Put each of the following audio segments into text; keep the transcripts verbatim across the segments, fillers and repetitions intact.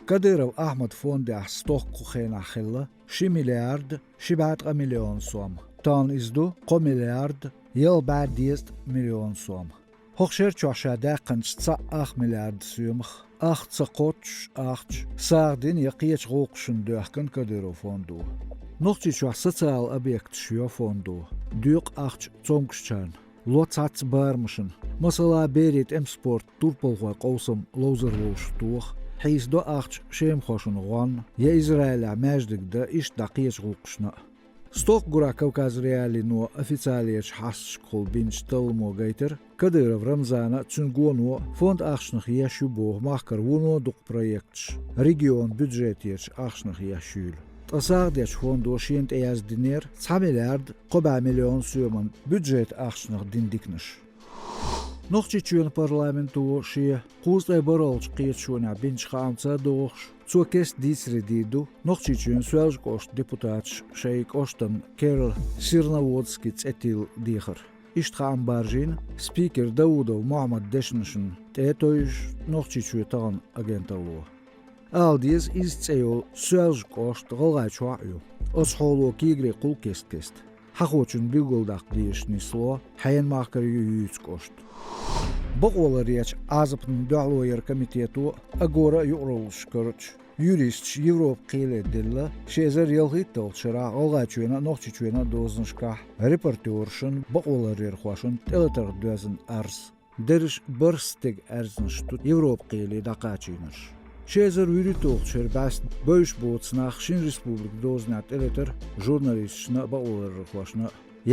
Кадыров Ахьмада фондехь стохка кху хенахь хилла ши миллиард ши бӀе ткъа миллион сом. Тахана иза ду кхо миллиард ялх бӀе дезткъа миллион сом. ХӀокху шер чохь ша даьккхинчу цхьаъ ах миллиард соьмах, ах ца кхоччуш ахча, сагӀа дина я кхечу гӀуллакхашна доьхкина Кадыров фондо. Нохчийчохь социалан объекташ йо фондо, доькъу ахча цомгушчарна, ло цхьацца барамашна, масала, берийн тӀеман спорт, турпалхойн къовсам ловзар вовшахтоха, хьийсадо ахча шемахошна гӀонна я Израилехь маьждиг дан, иштта дӀа кхечу гӀуллакхашна а. Стохка гурахь Кавказ.Реалиино официалечу хьасташкахула бинчу талламо гайтира, Кадыров Рамзана а, цуьнан гоно фонд ахчанах еш ю боху махкара вуно дукха проекташ регионан бюджетечу ахчанах еш юйла. Ткъа сагӀа дечу фондо шена тӀе яздинера цхьа миллиард кхо бӀе миллион соьман бюджетан ахчанах дина диканаш. Нохчийчоьнан парламенто шен кхузткъе бархӀалгӀачу кхеташонехь бинчу хаамца а догӀуш, цо кеста дийцаре дийр ду Нохчийчоьнан Соьлжа-кӀоштан депутаташа шайн кӀоштан керла Серноводский цӀе тилла дехар. Иштта хаам баржийна спикер Даудов Мохьмадан дешнашна тӀе а тевжаш Нохчийчоь тахана агенталло. Ала деза, иза цӀе йолу Соьлжа-кӀошт ГӀалгӀайчохь а ю. Оцу хьоло кегий кхул кест-кеста. Хьахочунна билгалдаккха дезаш нисло, хьенан махкара ю юьйцу кӀошт. Бакъоларъечу Ӏазапна дуьхьало яран комитето а, агора а юкъараллашкарчу юристаша Европан кхеле делла ши эзар ялхитталгӀачу шарахь ГӀалгӀайчоьнан а, Нохчийчоьнан а дозанашкахь репортёршна, бакъоларъярхошна тӀелатарх доьзна арз. Дерриш бархӀ стеган аьрзнаш ду Европан кхеле дӀакхачийнарш. Ши эзар вуьрхӀитталгӀачу шеран бӀаьста бевзаш боцу нах шина республикан дозанехь тӀелетара журналисташна а, бакъоларъярхошна а.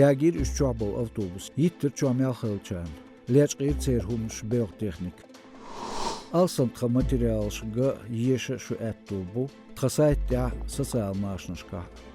Ягийра уьш чохь болу автобус, йиттира чохь мел хиллачарна, лечкъийра церан хӀуманаш, боьлху техника. Алсам тхан материалаш ган а, еша а шун аьтто бу тхан сайта тӀехь а, социалан машанашкахь а.